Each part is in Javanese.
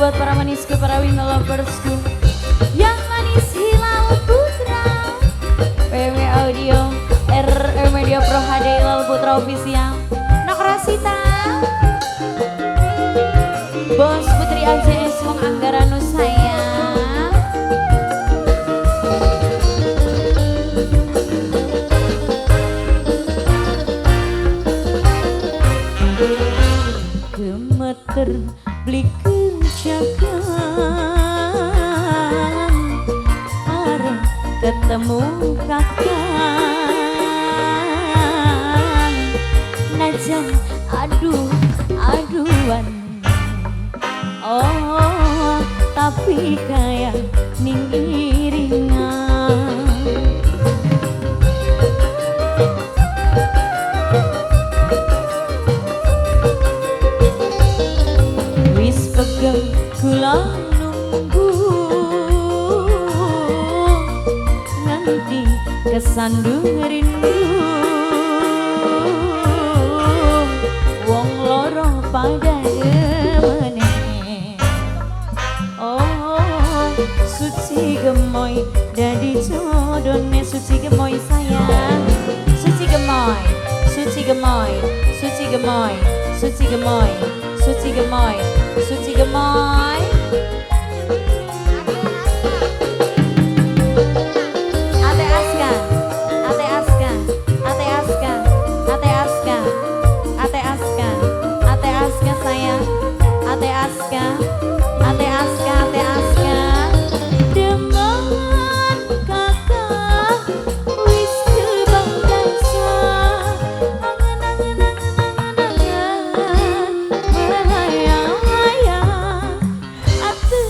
buat para manisku, para window loversku. Yang manis Hilal Putra, PW Audio, RE Media Pro HD Hilal Putra Official, Nakrasita, Bos Putri AJS Wong Anggara Nusaya. Gemeter beli kejagaan arep ketemu kakang najan aduh aduan oh tapi kaya ning iringan. Wis pegel kula nunggu nganti kesandung rindu wong loro pada demene oh suci gemoy dadi jodone suci gemoy sayang suci gemoy suci gemoy suci gemoy suci gemoy suci gemoy suci gemoy. Ate Aska, Ate Aska, Ate Aska, Ate Aska, Ate Aska, Ate Aska sayang, Ate Aska, Ate Aska, Ate Aska. Demen kakak wis kebablasan, angen angen angen angen angen melayang-layang. Ate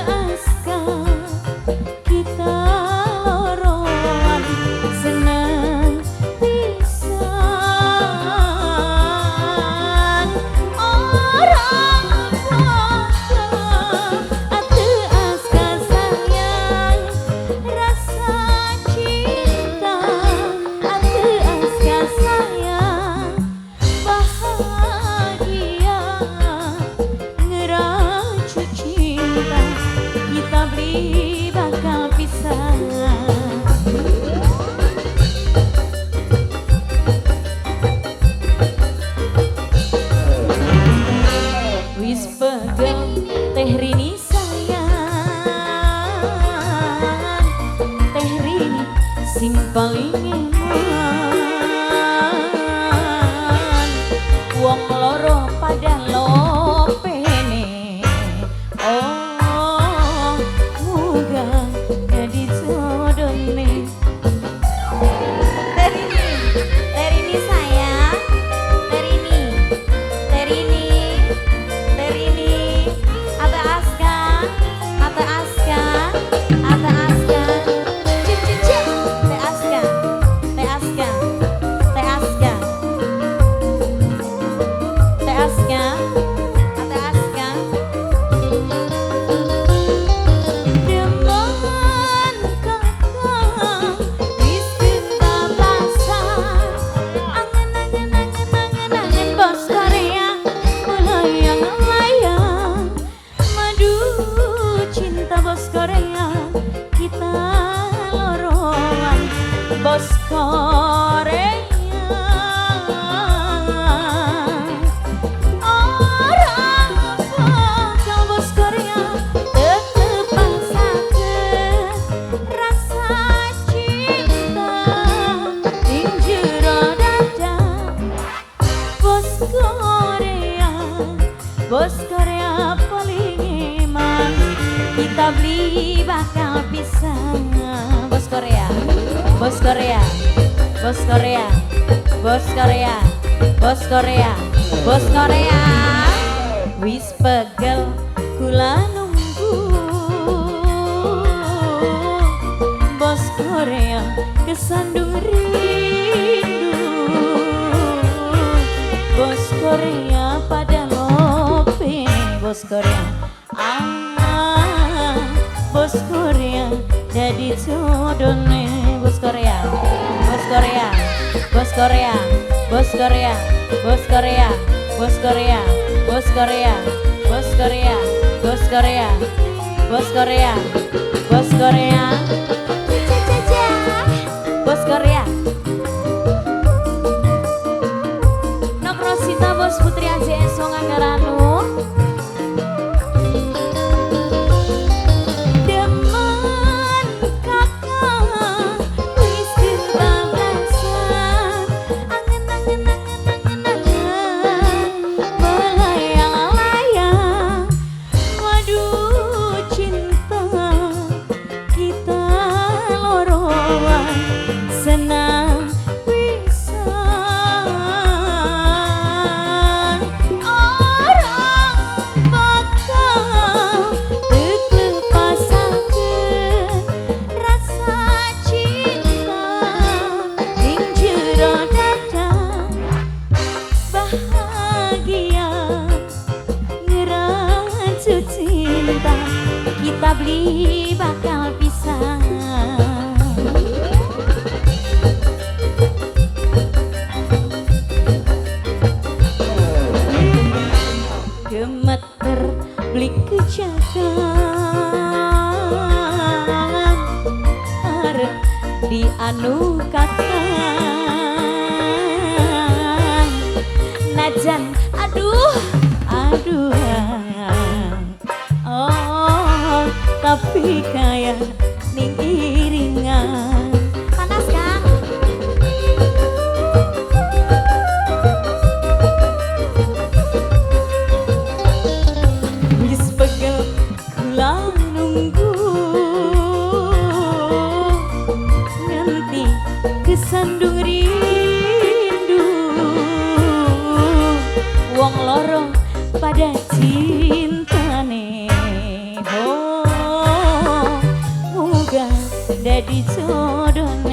Aska kita loroan seneng pisan orang bakal Ate Aska sayang rasa cinta Ate Aska sayang bahagia ngeracu cinta kita beli bakal pisah. Wis pegel Teh Rini sayang Teh Rini sing paling eman wong loro pada lopene oh muga dadi jodone. Teh Rini, Teh Rini sayang, Teh Rini, Teh Rini, Teh Rini, Ate Aska, Ate Aska, Ate Aska, cip cip cip, Teh Aska, Teh Aska, Teh Aska, Teh Aska, Ate Aska. Demen kakang wis kebablasan angen angen angen angen angen bos Korea melayang-layang madu cinta bos Korea kita loroan bos Korea orang bakal bos Korea tetep pasake rasa cinta ing jero dada bos Korea bos Korea paling eman kita beli bakal pisah bos Korea bos Korea bos Korea bos Korea bos Korea bos Korea wis pegel kula nunggu bos Korea kesandung rindu bos Korea pada lope bos Korea ah bos Korea jadi jodone bos Korea bos Korea bos Korea bos Korea bos Korea bos Korea bos Korea bos Korea. Bos Korea, Bos Korea, Bos Korea, Bos Korea. Nok Rosita, Bos Putri AJS wong Anggaranu. Demen kakang wis kebablasan, angen-angen angen-angen angen melayang-layang. Waduh, cinta kita loroan senang pisan, ora bakal teklepasaken rasa cinta ing jero dada. Bahagia ngerancu cinta kita, beli bakal pisah. Gemeter beli kejagaan arep dianu kakang, najan aduh aduh, oh, tapi kaya ning iringan. Panas, Kang. Wis pegel kula nunggu nganti kesandung rindu, wong loro pada cintane. Oh, muga dadi jodohne.